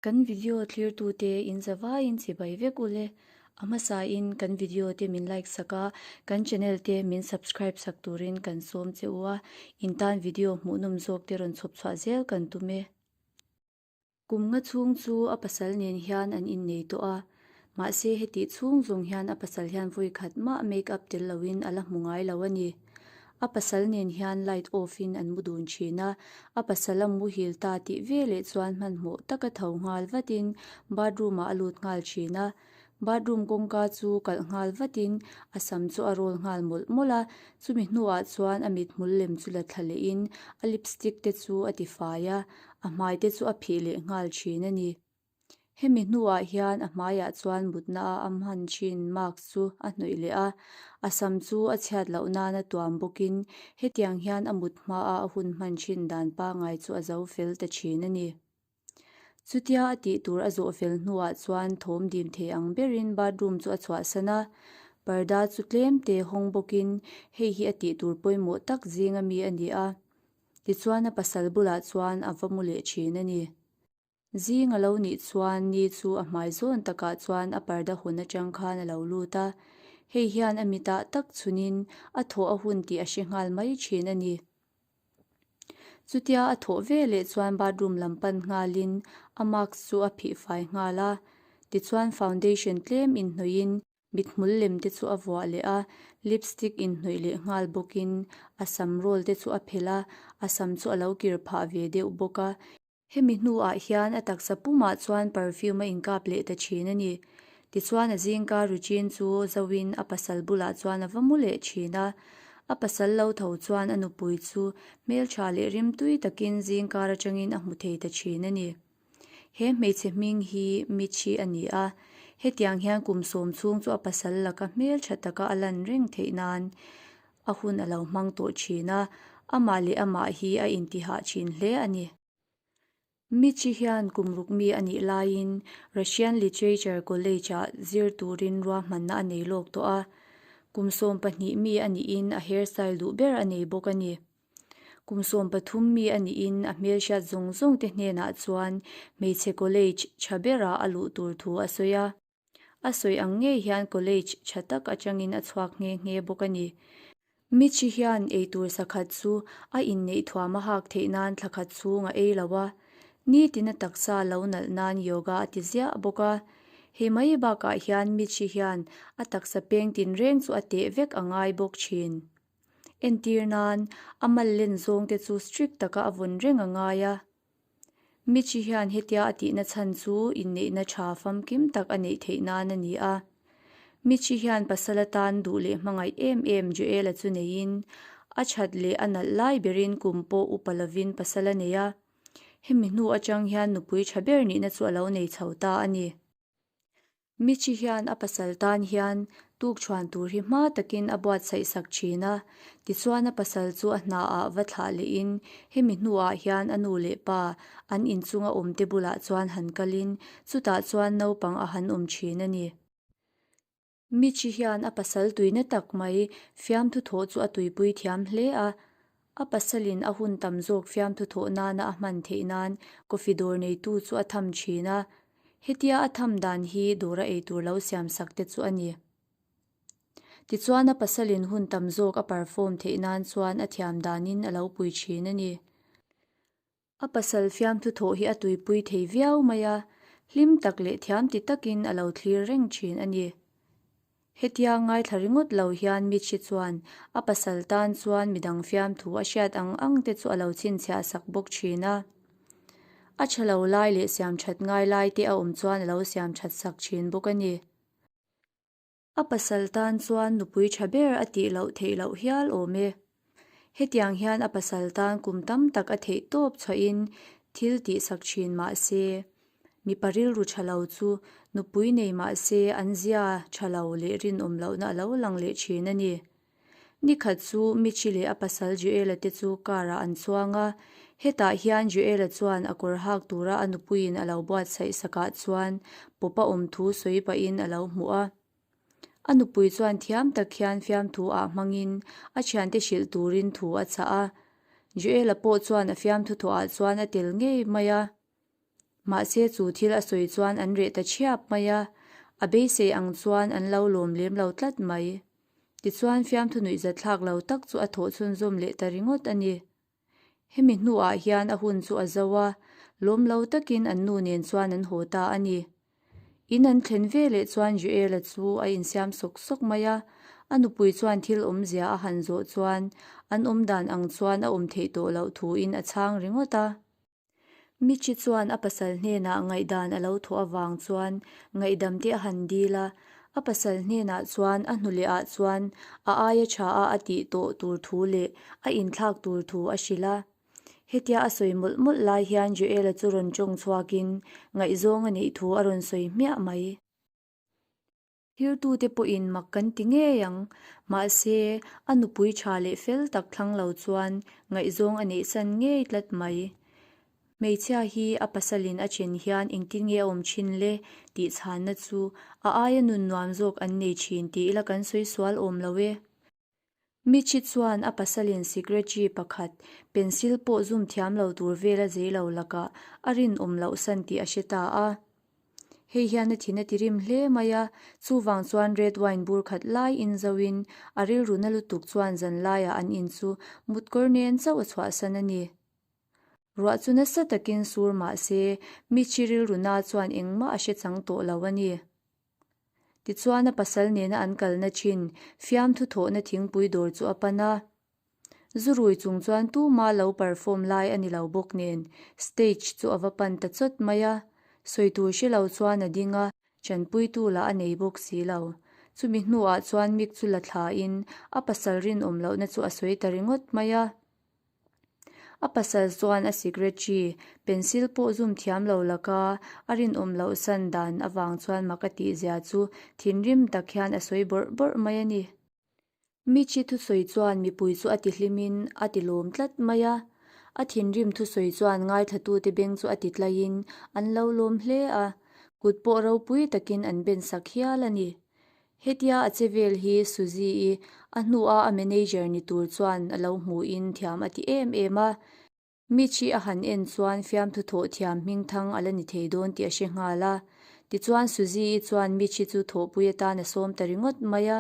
Kan video thlirtute in zavaiin chibai vek ule. A hmasain kan video te min like sak a, kan channel te min subscribe sak turin kan sawm che u a, in tan video hmuhnawm zawk te rawn chhawp chhuah zel kan tum e. Kum nga chhung chu a pasal nen hian an innei tawh a, mahse hetih chhung zawng hian a pasal hian vawi khat mah make up tel loin a la hmu ngai lo a ni. A pasal nen hian light off in an mu dun thin a, a pasal a muhil ta tih veleh chuan hmanhmawh taka tho nghal vatin bathroom ah a lut nghal thin a. Bathroom kawngka chu kalh nghal vatin a sam chu a roll nghal mawlh mawlh a, chumi hnuah chuan a mithmul lem chu la thla lehin a lipstick te chu a ti fai a, a hmai te chu a phih leh nghal thin a ni. Hemi hnuah hian a hmaiah chuan mutna a a hman thin mask chu a hnawih leh a, a sam chu a chhiat loh nana tuam bawkin hetiang hian a mut hmaa a hun hman thin dan pangai chu a zo fel ta thin a ni. Chutia a tih tur a zawh fel hnuah chuan thawm dim thei ang berin bathroom chu a chhuahsan a, parda chu tlem te hawng bawkin hei hi a tih tur pawimawh tak zinga mi a ni a, tichuan a pasal bulah chuan a va mu leh thin a ni. Zing a lo nih chuan ni chu a hmai zawn takah chuan a parda hawn atang khan a lo lut a, hei hian a mitah tak chhunin a thawh a hun tih a hre nghal mai thin a ni. Chutia a thawh ve leh chuan bathroom lam pan nghalin a mask chu a phih fai nghal a, tichuan foundation tlem inhnawih in mithmul lem te chu a vuah leh a, lipstick inhnawih leh nghal bawkin a sam roll te chu a phelh a, a sam chu a lo kir phah ve deuh bawk a. Hemi hnuah hian a taksa pumah chuan perfume a inkap leh ta thin a ni. Tichuan a zingka routine chu zoin a pasal bulah chuan a va mu leh thin a. A pasal lo tho chuan a nupui chu hmeltha leh rimtui takin zingkar atangin a hmu thei ta thin a ni. He hmeichhe hming hi Michi a ni a, hetiang hian kum sawm chhung chu a pasal laka hmeltha taka a lan reng theih nan a hun a lo hmang tawh thin a, amah leh amah hi a intihah thin hle a ni. Michi hian kum ruk mi a nih laiin Russian Literature College-ah zir turin ruahmanna a nei lawk tawh a, kum 12 mi a nihin a hairstyle duh ber a nei bawk a ni. Kum 13 mi a nihin a hmelhriat zawng zawng te hnenah chuan hmeichhe college tha berah a luh tur thu a sawi a. A sawi ang ngei hian college tha tak atangin a chhuak nghe nghe bawk a ni. Michi hian eitur sakhat chu a inneih thuam a hak theih nan thla khat chhung a ei lo a, nitin a taksa lo nalh nan yoga a ti ziah bawk a. Hei mai bakah hian Michi hian a taksa peng tinreng chu a teh vek a ngai bawk thin. Entir nan, a mal len zawng te chu strict taka a vawn reng a ngai a. Michi hian hetia a tihna chhan chu inneihna tha famkim tak a neih theih nan a ni a. Michi hian pasal atan duh leh hmangaih em em Joel-a chu neiin, a that leh a nalh lai berin kum pawh upa lovin pasal a nei a. Hemi hnu atang hian nupui tha ber nihna chu a lo nei chho ta a ni. Michi hian a pasal tan hian tukchhuan tur hi hma takin a buatsaih sak thin a, tichuan a pasal chu a hnaah va thlah lehin hemi hnuah hian a nu leh pa an inchunga awmte bulah chuan han kalin chutah chuan naupang a han awm thin a ni. Michi hian a pasal tuina tak mai fiamthu thawh chu a tuipui thiam hle a, a pasalin a hun tam zawk fiamthu thawh nana a hman theih nan coffee dawr neitu chu a tham thin a, hetia a tham dan hi dawra eitur lo siam sak te chu a ni. Tichuan a pasalin hun tam zawk a perform theih nan chuan a thiam danin a lo pui thin a ni. A pasal fiamthu thawh hi a tuipui thei viau mai a, hlim tak leh thiam ti takin a lo thlir reng thin a ni. Hetia ngaithla ringawt lo hian Mitchie chuan a pasal tan chuan midang fiamthu a hriat ang ang te chu a lo chhinchhiah sak bawk thin a. A tha lo lai leh siam that ngai lai te a awm chuan a lo siam that sak thin bawk a ni. A pasal tan chuan nupui tha ber a tih loh theih loh hial awm e. Hetiang hian a pasal tan kum tam tak a theih tawp chhuahin thil tihsak thin mah se, mipa rilru tha lo chu nupui nei mah se an zia tha lo leh rinawm lohna a lo lang leh thin a ni. Nikhat chu Michi leh a pasal Joel-a te chu car-ah an chuang a, hetah hian Joel-a chuan a kawr hak tura a nupuiin a lo buatsaih sakah chuan pawp a awm thu sawi pahin a lo hmuh a. A nupui chuan thiam tak hian fiamthu ah hmangin a thiante hrilh turin thu a chah a. Joel-a pawh chuan a fiamthu thawhah chuan a tel ngei mai a. Mahse chu thil a sawi chuan an reh ta thiap mai a, a beisei ang chuan an lo lawm lem lo tlat mai. Tichuan fiamthu nuihzatthlak lo tak chu a thawh chhunzawm leh ta ringawt a ni. Hemi hnuah hian a hun chu a zo a, lawm lo takin an nu nen chuan an haw ta a ni. In an thlen veleh chuan Joel-a chu a insiam sawk sawk mai a, a nupui chuan thil awmzia a han zawh chuan an awmdan ang chuan a awm theih tawh loh thuin a chhang ringawt a. Michi chuan a pasal hnenah ngaihdan a lo thawh avang chuan ngaihdam te a han dil a, a pasal hnenah chuan a hnuleh ah chuan a aia tha a a tih tawh tur thu leh a inthlak tur thu a hrilh a. Hetia a sawi mawlh mawlh lai hian Joel-a chu rawn tawng chhuakin ngaihzawng a neih thu a rawn sawi hmiah mai. Thiltute pawhin mak kan ti ngei ang. Mahse, a nupui tha leh fel tak thlang lo chuan ngaihzawng a neihsan ngei tlat mai. Hmeichhia hi a pasalin a chen hian engtin nge a awm thin le tih chhanna chu a aia nun nuam zawk an nei thin tih ila kan sawi sual awm lo e. Michi chuan a pasalin secretary pakhat, pencil pawh zum thiam lo tur vela zei lo lakah a rinawm loh san tih a hre ta a. Hei hian a thin a ti rim hle mai a, chuvang chuan red wine bur khat lai in zoin a rilru na lutuk chuan zan laiah an in chu mutkawr nen chauh a chhuahsan a ni. Ruah chu nasa takin sur mah se, Michi rilru na chuan engmah a hre chang tawh lo a ni. Tichuan a pasal nena an kalna thin fiamthu thawhna thingpui dawr chu a pan a. Zu rui chung chuan tuma lo perform lai a ni lo bawk nen stage chu a va pan ta chawt mai a. Sawi tur hre lo chuan a ding a, chanpuitu lah a nei bawk si lo. Chumi hnuah chuan mic chu la thlain a pasal rinawm lohna chu a sawi ta ringawt mai a. A pasal chuan a secretary, pencil pawh zum thiam lo laka a rinawm loh san dan avang chuan mak a tih zia chu thinrim tak hian a sawi bawrh bawrh mai a ni. Michi thusawi chuan mipui chu a ti hlimin a ti lawm tlat mai a. A thinrim thusawi chuan ngaithlatute beng chu a ti tlaiin an lo lawm hle a, kut pawh ropui takin an ben sak hial a ni. Hetia a che vel hi Suzy-i a hnua a manager ni tur chuan a lo hmuhin thiam a ti em em a. Mitch-i a han en chuan fiamthu thawh thiam hmingthang a la ni thei dawn tih a hre nghal a. Tichuan Suzy-i chuan Mitch-i chu thawhpui atan a sawm ta ringawt mai a.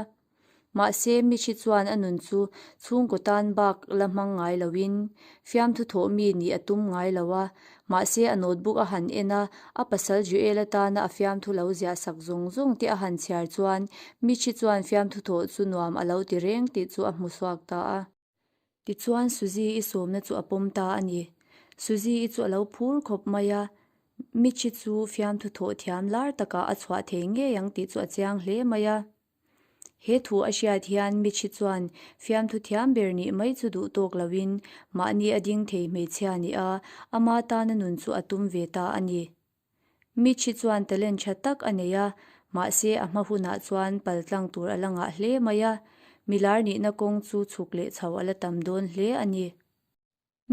Mahse Mitch-i chuan a nun chu chhungkaw tan bak la hmang ngai loin fiamthu thawh mi nih a tum ngai lo a. Mahse a notebook a han en a, a pasal Joel atana a fiamthu lo ziah sak zawng zawng te a han chhiar chuan Michi chuan fiamthu thawh chu nuam a lo ti reng tih chu a hmu chhuak ta a. Tichuan Suzy-i sawmna chu a pawm ta a ni. Suzy-i chu a lo phur khawp mai a, Michi chu fiamthu thawh thiam lar takah a chhuah thei ngei ang tih chu a chiang hle mai a. He thu a hriat hian Michi chuan fiamthu thiam ber nih mai chu duh tawk loin mahni a ding thei hmeichhia nih a, ama tana nun chu a tum ve ta a ni. Michi chuan talent tha tak a nei a, mahse a hma hunah chuan paltlang tur a la ngah hle mai a, milar nihna kawng chu chhuk leh chho a la tam dawn hle a ni.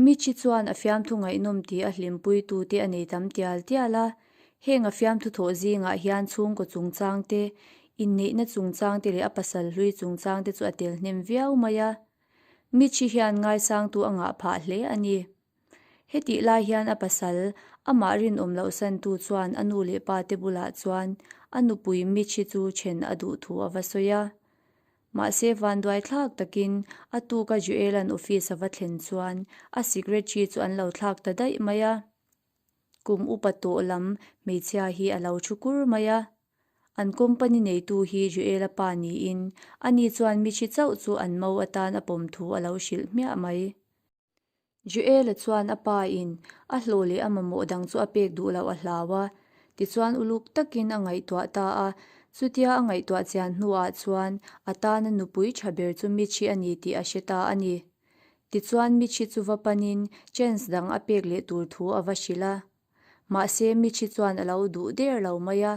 Michi chuan a fiamthu ngaihnawm tih a hlimpuitu te a nei tam tial tial a, heng a fiamthu thawh zingah hian chhungkaw chungchang te, inneihna chungchang te leh a pasal hlui chungchang te chu a tel hnem viau mai a. Michi hian ngaisangtu a ngah phah hle a ni. Hetih lai hian a pasal, amah rinawm loh santu chuan a nu leh pa te bulah chuan a nupui Michi chu then a duh thu a va sawi a. Mahse vanduai thlak takin a tuka Joel-a'n office a va thlen chuan a secretary chu an lo thlak ta daih mai a. Kum upa tawh lam hmeichhia hi a lo thu kur mai a. An company neitu hi Joel-a pa niin ani chuan mithi chauh chu an mo atan a pawm thu a lo hrilh hmiah mai. Joel-a chuan a pa in a hlawh leh a mamawh dang chu a pek duh loh a hlau a, tichuan uluk takin a ngaihtuah ta a. Chutia a ngaihtuah chian hnuah chuan a tana nupui tha ber chu Michi a ni tih a hre ta a ni. Tichuan Michi chu va panin chance dang a pek leh tur thu a va hrilh a. Mahse Michi chuan a lo duh der lo mai a,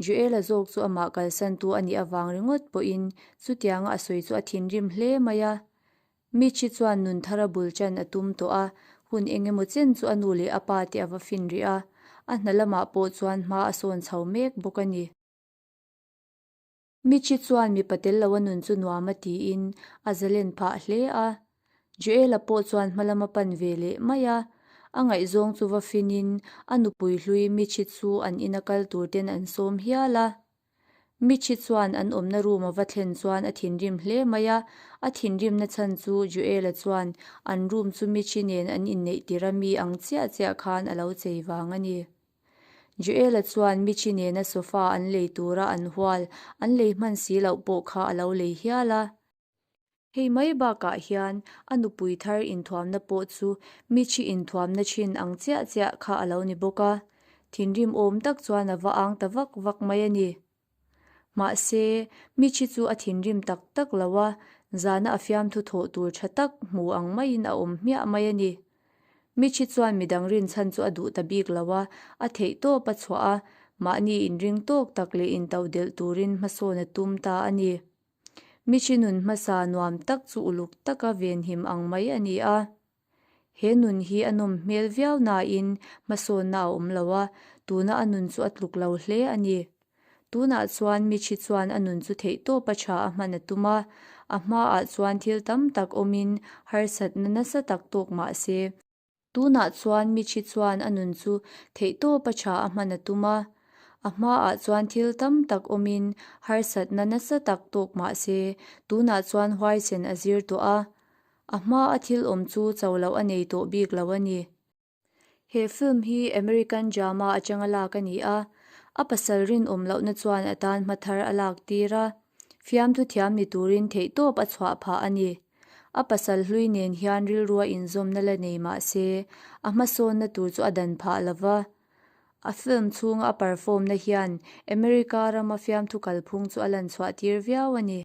Joel-a zawk chu amah kalsantu a nih avang ringawt pawhin chutianga a sawi chu a thinrim hle mai a. Michi chuan nun thara bul chan a tum tawh a, hun eng emaw chen chu a nu leh a pa te a va fin rih a, a hna lamah pawh chuan hma a sawn chho mek bawk a ni. Michi chuan mipa tel lo a nun chu nuam a tiin a zalen phah hle a, Joel-a pawh chuan hma lama pan ve leh mai a. A ngaihzawng chu va finin a nupui hlui Michi chu an ina kal tur ten an sawm hial a. Michi chuan an awmna room a va thlen chuan a thinrim hle mai a, a thinrimna chhan chu Joel-a chuan an room chu Michi nen an inneih tir a mi ang chiah chiah khan a lo chei vang a ni. Joel-a chuan Michi nena sofa an lei tura an hual an lei hman si loh pawh kha a lo lei hial a. Hei mai bakah hian a nupui thar inthuamna pawh chu Michi inthuamna thin ang chiah chiah kha a lo ni bawk a, thinrim awm tak chuan a va ang ta vak vak mai a ni. Mahse, Michi chu a thinrim tak tak lo a, zana a fiamthu thawh tur tha tak hmu ang maiin a awm hmiah mai a ni. Michi chuan midang rinchhan chu a duh ta bik lo a, a theih tawp a chhuah a, mahni inring tawk tak leh intodelh turin hmasawn a tum ta a ni. Michi nun hmasa nuam tak chu uluk taka venhim ang mai a ni a. He nun hi a nawm hmel viau nain hmasawnna a awm lo a, tuna a nun chu a tluk lo hle a ni. Tunah chuan Michi chuan a nun chu theihtawp a tha a hman a tum a, a hmaah chuan thil tam tak awmin harsatna nasa tak tawk mah se. Tunah chuan Michi chuan a nun chu theihtawp a tha a hman a tum a, a hmaah chuan thil tam tak awmin harsatna nasa tak tawk mah se, tunah chuan huaisen a zir tawh a, A hma a thil awm chu cho loh a nei tawh bik lo a ni. He film hi American drama atanga lak a ni a, a pasal rinawm lohna chuan a tan hma thar a lak tir a, fiamthu thiam ni turin theihtawp a chhuah phah a ni. A pasal hlui nen hian rilrua inzawmna la nei mah se, a hmasawnna tur chu a dan phah lo va. A film chhunga a perform-na hian America rama fiamthu kalphung chu a lan chhuah tir viau a ni.